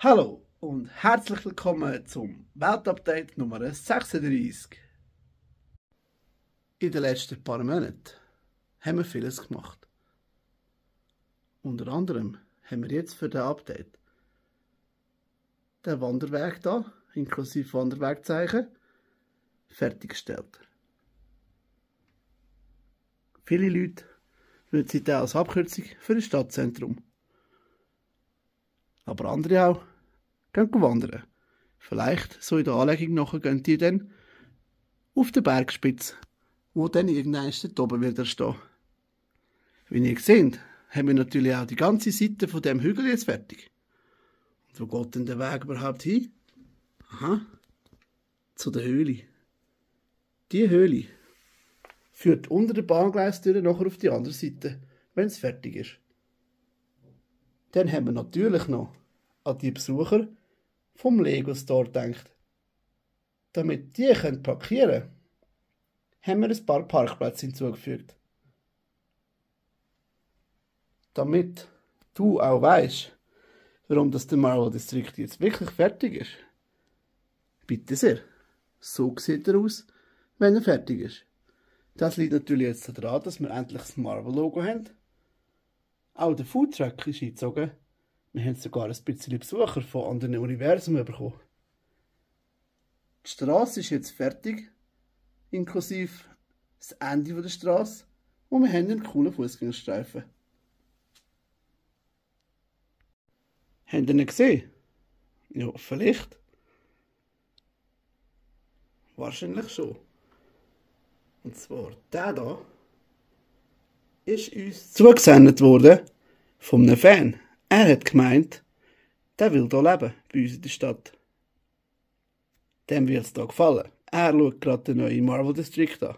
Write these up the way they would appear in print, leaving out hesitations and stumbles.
Hallo und herzlich willkommen zum Weltupdate Nummer 36. In den letzten paar Monaten haben wir vieles gemacht. Unter anderem haben wir jetzt für das Update den Wanderweg hier, inklusive Wanderwegzeichen, fertiggestellt. Viele Leute nutzen den als Abkürzung für das Stadtzentrum. Aber andere auch gehen wandern. Vielleicht, so in der Anlegung nachher, gehen die dann auf den Bergspitze, wo dann irgendwann dort oben wieder stehen. Wie ihr seht, haben wir natürlich auch die ganze Seite von dem Hügel jetzt fertig. Und wo geht denn der Weg überhaupt hin? Aha, zu der Höhle. Die Höhle führt unter der Bahngleistür nachher auf die andere Seite, wenn es fertig ist. Dann haben wir natürlich noch an die Besucher vom Lego Store gedacht. Damit die parkieren können, haben wir ein paar Parkplätze hinzugefügt. Damit du auch weißt, warum das der Marvel District jetzt wirklich fertig ist. Bitte sehr, so sieht er aus, wenn er fertig ist. Das liegt natürlich jetzt daran, dass wir endlich das Marvel-Logo haben. Auch der Foodtruck ist eingezogen. Wir haben sogar ein bisschen Besucher von anderen Universen bekommen. Die Straße ist jetzt fertig, inklusive das Ende der Straße, und wir haben einen coolen Fußgängerstreifen. Habt ihr ihn gesehen? Ja, vielleicht. Wahrscheinlich schon. Und zwar der hier ist uns zugesendet worden von einem Fan. Er hat gemeint, der will hier leben, bei uns in der Stadt. Dem wird es hier gefallen. Er schaut gerade den neuen Marvel District an.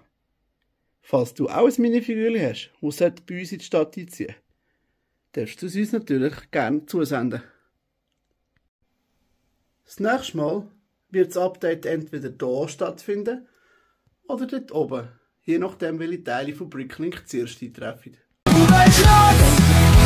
Falls du auch ein Minifigürchen hast, das bei uns in die Stadt einziehen, darfst du es uns natürlich gerne zusenden. Das nächste Mal wird das Update entweder hier stattfinden oder dort oben, je nachdem welche Teile von Bricklink zuerst eintreffen. Oh my God!